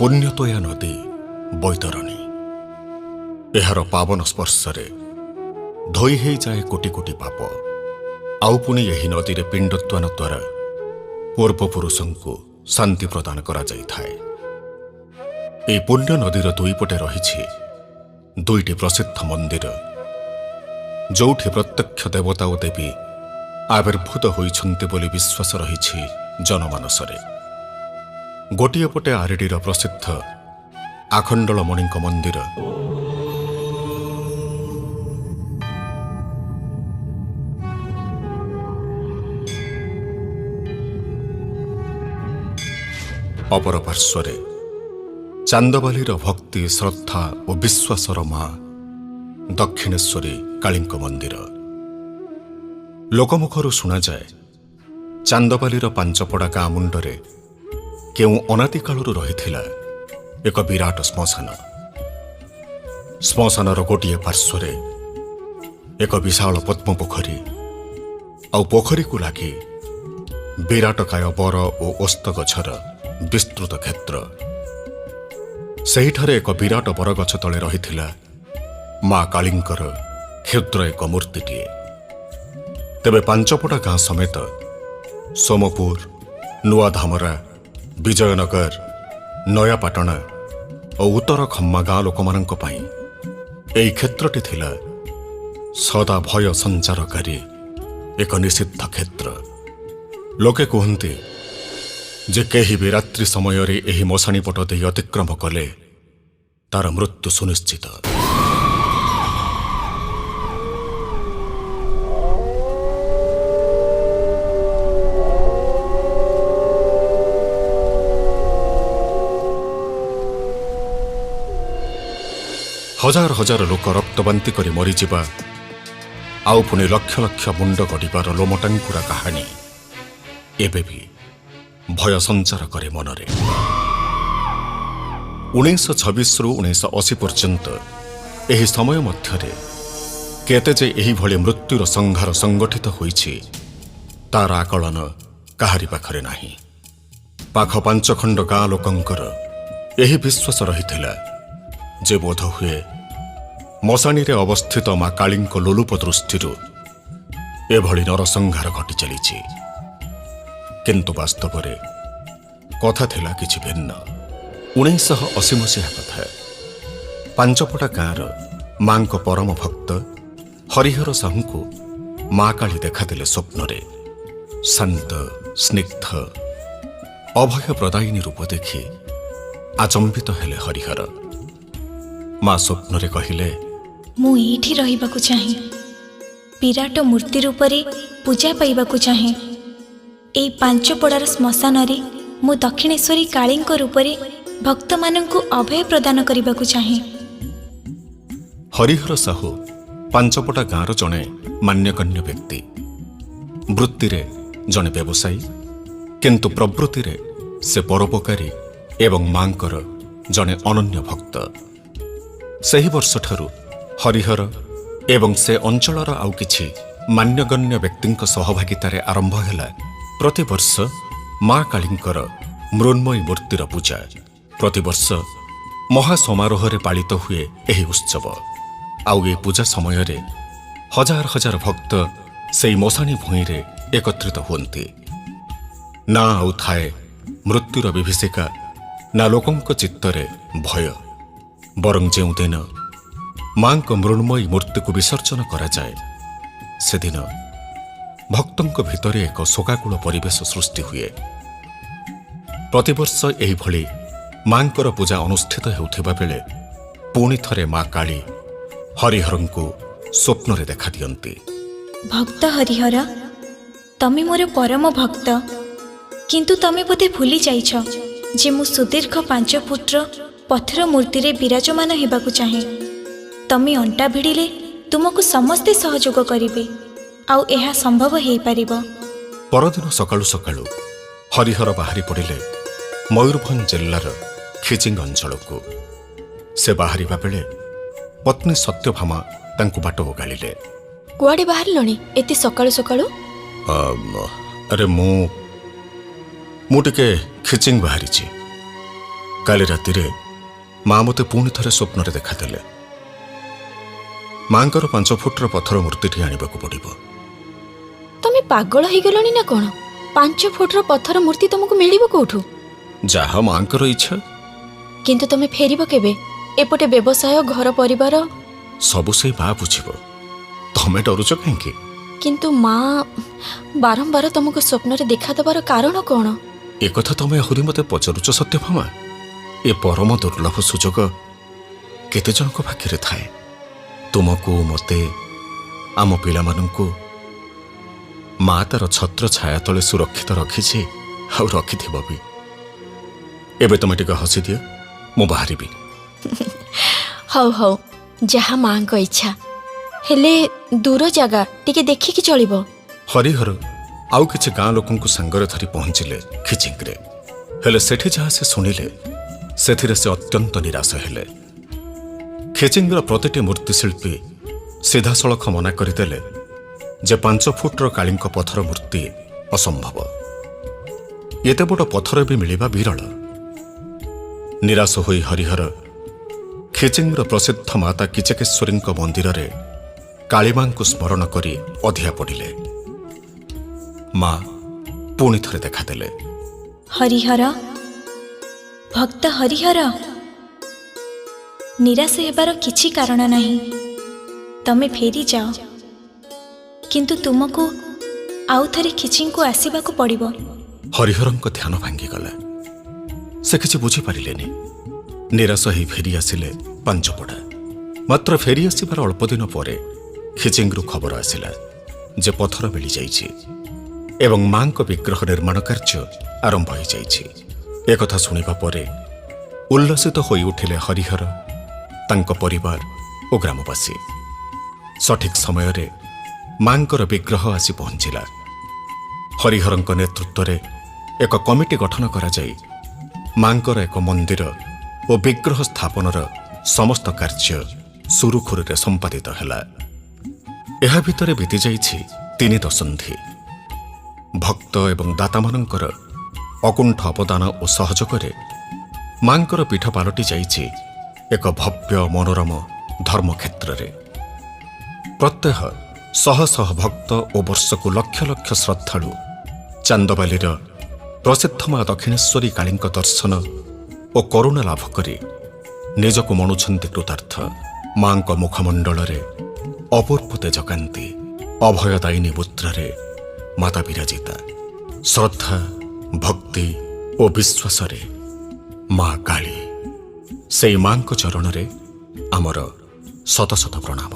ପୁଣ୍ୟତୋୟା ନଦୀ ବୈତରଣୀ। ଏହାର ପାବନ ସ୍ପର୍ଶରେ ଧୋଇ ହେଇଯାଏ କୋଟି କୋଟି ପାପ। ଆଉ ପୁଣି ଏହି ନଦୀରେ ପିଣ୍ଡଦାନ ଦ୍ୱାରା ପୂର୍ବପୁରୁଷଙ୍କୁ ଶାନ୍ତି ପ୍ରଦାନ କରାଯାଇଥାଏ। ଏହି ପୁଣ୍ୟ ନଦୀର ଦୁଇପଟେ ରହିଛି ଦୁଇଟି ପ୍ରସିଦ୍ଧ ମନ୍ଦିର, ଯୋଉଠି ପ୍ରତ୍ୟକ୍ଷ ଦେବତା ଓ ଦେବୀ ଆବିର୍ଭୂତ ହୋଇଛନ୍ତି ବୋଲି ବିଶ୍ୱାସ ରହିଛି ଜନମାନସରେ। ଗୋଟିଏ ପଟେ ଆରିଡ଼ିର ପ୍ରସିଦ୍ଧ ଆଖଣ୍ଡଳମଣିଙ୍କ ମନ୍ଦିର, ଅପର ପାର୍ଶ୍ୱରେ ଚାନ୍ଦବାଲିର ଭକ୍ତି, ଶ୍ରଦ୍ଧା ଓ ବିଶ୍ୱାସର ମା ଦକ୍ଷିଣେଶ୍ୱରୀ କାଳୀଙ୍କ ମନ୍ଦିର। ଲୋକମୁଖରୁ ଶୁଣାଯାଏ, ଚାନ୍ଦବାଲିର ପାଞ୍ଚପଡ଼ା ଗାଁ ମୁଣ୍ଡରେ କେଉଁ ଅନାଦିକାଳରୁ ରହିଥିଲା ଏକ ବିରାଟ ଶ୍ମଶାନ। ଶ୍ମଶାନର ଗୋଟିଏ ପାର୍ଶ୍ୱରେ ଏକ ବିଶାଳ ପଦ୍ମ ପୋଖରୀ, ଆଉ ପୋଖରୀକୁ ଲାଗି ବିରାଟକାୟ ବର ଓ ଓସ୍ତ ଗଛର ବିସ୍ତୃତ କ୍ଷେତ୍ର। ସେହିଠାରେ ଏକ ବିରାଟ ବରଗଛ ତଳେ ରହିଥିଲା ମା କାଳୀଙ୍କର କ୍ଷୁଦ୍ର ଏକ ମୂର୍ତ୍ତିଟିଏ। ତେବେ ପାଞ୍ଚପଡ଼ା ଗାଁ ସମେତ ସୋମପୁର, ନୂଆଧାମରା, ବିଜୟନଗର, ନୟାପାଟଣା ଓ ଉତ୍ତର ଖମ୍ମା ଗାଁ ଲୋକମାନଙ୍କ ପାଇଁ ଏହି କ୍ଷେତ୍ରଟି ଥିଲା ସଦା ଭୟ ସଞ୍ଚାରକାରୀ ଏକ ନିଷିଦ୍ଧ କ୍ଷେତ୍ର। ଲୋକେ କୁହନ୍ତି ଯେ କେହି ବି ରାତ୍ରି ସମୟରେ ଏହି ମଶାଣି ପଟ ଦେଇ ଅତିକ୍ରମ କଲେ ତାର ମୃତ୍ୟୁ ସୁନିଶ୍ଚିତ। ହଜାର ହଜାର ଲୋକ ରକ୍ତବାନ୍ତି କରି ମରିଯିବା, ଆଉ ପୁଣି ଲକ୍ଷ ଲକ୍ଷ ମୁଣ୍ଡ ଗଡ଼ିବାର ଲୋମଟାଙ୍କୁରା କାହାଣୀ ଏବେ ବି ଭୟ ସଞ୍ଚାର କରେ ମନରେ। 1926ରୁ 1980 ପର୍ଯ୍ୟନ୍ତ ଏହି ସମୟ ମଧ୍ୟରେ କେତେ ଯେ ଏହିଭଳି ମୃତ୍ୟୁର ସଂହାର ସଂଗଠିତ ହୋଇଛି, ତାର ଆକଳନ କାହାରି ପାଖରେ ନାହିଁ। ପାଖ ପାଞ୍ଚଖଣ୍ଡ ଗାଁ ଲୋକଙ୍କର ଏହି ବିଶ୍ୱାସ ରହିଥିଲା ଯେ ବୋଧହୁଏ ମଶାଣିରେ ଅବସ୍ଥିତ ମା କାଳୀଙ୍କ ଲୋଲୁପ ଦୃଷ୍ଟିରୁ ଏଭଳି ନରସଂହାର ଘଟି ଚାଲିଛି। କିନ୍ତୁ ବାସ୍ତବରେ କଥା ଥିଲା କିଛି ଭିନ୍ନ। 1980 ମସିହା କଥା। ପାଞ୍ଚପଡ଼ା ଗାଁର ମାଙ୍କ ପରମ ଭକ୍ତ ହରିହର ସାହୁଙ୍କୁ ମା କାଳୀ ଦେଖାଦେଲେ ସ୍ୱପ୍ନରେ। ଶାନ୍ତ, ସ୍ନିଗ୍ଧ, ଅଭୟ ପ୍ରଦାୟିନୀ ରୂପ ଦେଖି ଆଚମ୍ବିତ ହେଲେ ହରିହର। ମା ସ୍ୱପ୍ନରେ କହିଲେ, ମୁଁ ଏଇଠି ରହିବାକୁ ଚାହେଁ। ବିରାଟ ମୂର୍ତ୍ତି ରୂପରେ ପୂଜା ପାଇବାକୁ ଚାହେଁ। ଏଇ ପାଞ୍ଚପଡ଼ାର ଶ୍ମଶାନରେ ମୁଁ ଦକ୍ଷିଣେଶ୍ୱରୀ କାଳୀଙ୍କ ରୂପରେ ଭକ୍ତମାନଙ୍କୁ ଅଭୟ ପ୍ରଦାନ କରିବାକୁ ଚାହେଁ। ହରିହର ସାହୁ ପାଞ୍ଚପଡ଼ା ଗାଁର ଜଣେ ମାନ୍ୟଗଣ୍ୟ ବ୍ୟକ୍ତି। ବୃତ୍ତିରେ ଜଣେ ବ୍ୟବସାୟୀ, କିନ୍ତୁ ପ୍ରବୃତ୍ତିରେ ସେ ପରୋପକାରୀ ଏବଂ ମାଙ୍କର ଜଣେ ଅନନ୍ୟ ଭକ୍ତ। ସେହି ବର୍ଷଠାରୁ ହରିହର ଏବଂ ସେ ଅଞ୍ଚଳର ଆଉ କିଛି ମାନ୍ୟଗଣ୍ୟ ବ୍ୟକ୍ତିଙ୍କ ସହଭାଗିତାରେ ଆରମ୍ଭ ହେଲା ପ୍ରତିବର୍ଷ ମା କାଳୀଙ୍କର ମୃଣ୍ମୟୀ ମୂର୍ତ୍ତିର ପୂଜା। ପ୍ରତିବର୍ଷ ମହାସମାରୋହରେ ପାଳିତ ହୁଏ ଏହି ଉତ୍ସବ। ଆଉ ଏ ପୂଜା ସମୟରେ ହଜାର ହଜାର ଭକ୍ତ ସେଇ ମଶାଣି ଭୂଇଁରେ ଏକତ୍ରିତ ହୁଅନ୍ତି। ନା ଆଉ ଥାଏ ମୃତ୍ୟୁର ବିଭୀଷିକା, ନା ଲୋକଙ୍କ ଚିତ୍ତରେ ଭୟ। ବରଂ ଯେଉଁଦିନ ମାଙ୍କ ମୃଣ୍ମୟୀ ମୂର୍ତ୍ତିକୁ ବିସର୍ଜନ କରାଯାଏ, ସେଦିନ ଭକ୍ତଙ୍କ ଭିତରେ ଏକ ଶୋକାକୁଳ ପରିବେଶ ସୃଷ୍ଟି ହୁଏ। ପ୍ରତିବର୍ଷ ଏହିଭଳି ମାଙ୍କର ପୂଜା ଅନୁଷ୍ଠିତ ହେଉଥିବା ବେଳେ ପୁଣି ଥରେ ମା କାଳୀ ହରିହରଙ୍କୁ ସ୍ୱପ୍ନରେ ଦେଖାଦିଅନ୍ତି। ଭକ୍ତ ହରିହର, ତମେ ମୋର ପରମ ଭକ୍ତ। କିନ୍ତୁ ତମେ ବୋଧେ ଭୁଲି ଯାଇଛ ଯେ ମୁଁ ସୁଦୀର୍ଘ 5 ଫୁଟର ପଥର ମୂର୍ତ୍ତିରେ ବିରାଜମାନ ହେବାକୁ ଚାହେଁ। ତମେ ଅଣ୍ଟା ଭିଡ଼ିଲେ ତୁମକୁ ସମସ୍ତେ ସହଯୋଗ କରିବେ, ଆଉ ଏହା ସମ୍ଭବ ହେଇପାରିବ। ପରଦିନ ସକାଳୁ ସକାଳୁ ହରିହର ବାହାରି ପଡ଼ିଲେ ମୟୂରଭଞ୍ଜ ଜିଲ୍ଲାର ଖିଚିଙ୍ଗ ଅଞ୍ଚଳକୁ। ସେ ବାହାରିବା ବେଳେ ପତ୍ନୀ ସତ୍ୟଭାମା ତାଙ୍କୁ ବାଟ ଓଗାଳିଲେ। କୁଆଡ଼େ ବାହାରିଲଣି ଏତେ ସକାଳୁ ସକାଳୁ? ଆରେ ମୁଁ ଟିକେ ଖିଚିଙ୍ଗ ବାହାରିଛି। କାଲି ରାତିରେ ମା ମୋତେ ପୁଣି ଥରେ ସ୍ୱପ୍ନରେ ଦେଖାଦେଲେ। ମାଙ୍କର 5 ଫୁଟର ପଥର ମୂର୍ତ୍ତିଟି ଆଣିବାକୁ ପଡ଼ିବ। ତମେ ପାଗଳ ହେଇଗଲଣି ନା କ'ଣ? 5 ଫୁଟର ପଥର ମୂର୍ତ୍ତି ତମକୁ ମିଳିବ କୋଉଠୁ? ଯାହା ମାଙ୍କର ଇଚ୍ଛା। କିନ୍ତୁ ତମେ ଫେରିବ କେବେ? ଏପଟେ ବ୍ୟବସାୟ, ଘର ପରିବାର ସବୁ ସେଇ ମା ବୁଝିବ। ତମେ ଡରୁଛ କାହିଁକି? କିନ୍ତୁ ମା ବାରମ୍ବାର ତମକୁ ସ୍ୱପ୍ନରେ ଦେଖାଦେବାର କାରଣ କ'ଣ? ଏକଥା ତମେ ଆହୁରି ମୋତେ ପଚାରୁଛ ସତ୍ୟଭାମା? ଏ ପରମ ଦୁର୍ଲଭ ସୁଯୋଗ କେତେ ଜଣଙ୍କ ଭାଗ୍ୟରେ ଥାଏ? ତୁମକୁ, ମୋତେ, ଆମ ପିଲାମାନଙ୍କୁ ମା ତାର ଛତ୍ର ଛାୟା ତଳେ ସୁରକ୍ଷିତ ରଖିଛି, ଆଉ ରଖିଥିବ ବି। ଏବେ ତମେ ଟିକେ ହସିଦିଅ, ମୁଁ ବାହାରିବି। ହଉ ହଉ, ଯାହା ମାଙ୍କ ଇଚ୍ଛା। ହେଲେ ଦୂର ଜାଗା, ଟିକେ ଦେଖିକି ଚଳିବ। ହରିହର ଆଉ କିଛି ଗାଁ ଲୋକଙ୍କୁ ସାଙ୍ଗରେ ଧରି ପହଞ୍ଚିଲେ ଖିଚିଙ୍ଗରେ। ହେଲେ ସେଠି ଯାହା ସେ ଶୁଣିଲେ, ସେଥିରେ ସେ ଅତ୍ୟନ୍ତ ନିରାଶ ହେଲେ। ଖିଚିଙ୍ଗର ପ୍ରତିଟି ମୂର୍ତ୍ତିଶିଳ୍ପୀ ସିଧାସଳଖ ମନା କରିଦେଲେ ଯେ 5 ଫୁଟର କାଳୀଙ୍କ ପଥର ମୂର୍ତ୍ତି ଅସମ୍ଭବ। ଏତେ ବଡ଼ ପଥର ବି ମିଳିବା ବିରଳ। ନିରାଶ ହୋଇ ହରିହର ଖିଚିଙ୍ଗର ପ୍ରସିଦ୍ଧ ମାତା କିଚକେଶ୍ୱରୀଙ୍କ ମନ୍ଦିରରେ କାଳୀମାଙ୍କୁ ସ୍ମରଣ କରି ଅଧିଆ ପଡ଼ିଲେ। ମା ପୁଣି ଥରେ ଦେଖାଦେଲେ। ହରିହର, ଭକ୍ତ ହରିହର, ନିରାଶ ହେବାର କିଛି କାରଣ ନାହିଁ। ତମେ ଫେରିଯାଅ, କିନ୍ତୁ ତୁମକୁ ଆଉ ଥରେ ଖିଚିଙ୍ଗକୁ ଆସିବାକୁ ପଡ଼ିବ। ହରିହରଙ୍କ ଧ୍ୟାନ ଭାଙ୍ଗିଗଲା। ସେ କିଛି ବୁଝିପାରିଲେନି। ନିରାଶ ହେଇ ଫେରି ଆସିଲେ ପାଞ୍ଚପଡ଼ା। ମାତ୍ର ଫେରି ଆସିବାର ଅଳ୍ପ ଦିନ ପରେ ଖିଚିଙ୍ଗରୁ ଖବର ଆସିଲା ଯେ ପଥର ମିଳିଯାଇଛି ଏବଂ ମାଙ୍କ ବିଗ୍ରହ ନିର୍ମାଣ କାର୍ଯ୍ୟ ଆରମ୍ଭ ହୋଇଯାଇଛି। ଏକଥା ଶୁଣିବା ପରେ ଉଲ୍ଲସିତ ହୋଇ ଉଠିଲେ ହରିହର, ତାଙ୍କ ପରିବାର ଓ ଗ୍ରାମବାସୀ। ସଠିକ୍ ସମୟରେ ମାଙ୍କର ବିଗ୍ରହ ଆସି ପହଞ୍ଚିଲା। ହରିହରଙ୍କ ନେତୃତ୍ୱରେ ଏକ କମିଟି ଗଠନ କରାଯାଇ ମାଙ୍କର ଏକ ମନ୍ଦିର ଓ ବିଗ୍ରହ ସ୍ଥାପନର ସମସ୍ତ କାର୍ଯ୍ୟ ସୁରୁଖୁରୁରେ ସମ୍ପାଦିତ ହେଲା। ଏହା ଭିତରେ ବିତିଯାଇଛି 3 ଦଶନ୍ଧି। ଭକ୍ତ ଏବଂ ଦାତାମାନଙ୍କର ଅକୁଣ୍ଠ ଅବଦାନ ଓ ସହଯୋଗରେ ମାଙ୍କର ପୀଠ ପାଲଟି ଯାଇଛି ଏକ ଭବ୍ୟ ମନୋରମ ଧର୍ମକ୍ଷେତ୍ରରେ। ପ୍ରତ୍ୟହ ଶହ ଶହ ଭକ୍ତ ଓ ବର୍ଷକୁ ଲକ୍ଷ ଲକ୍ଷ ଶ୍ରଦ୍ଧାଳୁ ଚାନ୍ଦବାଲିର ପ୍ରସିଦ୍ଧ ମା ଦକ୍ଷିଣେଶ୍ୱରୀ କାଳୀଙ୍କ ଦର୍ଶନ ଓ କରୁଣା ଲାଭ କରି ନିଜକୁ ମଣୁଛନ୍ତି କୃତାର୍ଥ। ମାଙ୍କ ମୁଖମଣ୍ଡଳରେ ଅପୂର୍ବ ତେଜକାନ୍ତି, ଅଭୟଦାୟିନୀ ମୁଦ୍ରାରେ ମାତା ବିରାଜିତା। ଶ୍ରଦ୍ଧା, ଭକ୍ତି ଓ ବିଶ୍ୱାସରେ ମା କାଳୀ। ସେଇ ମାଙ୍କ ଚରଣରେ ଆମର ଶତ ଶତ ପ୍ରଣାମ।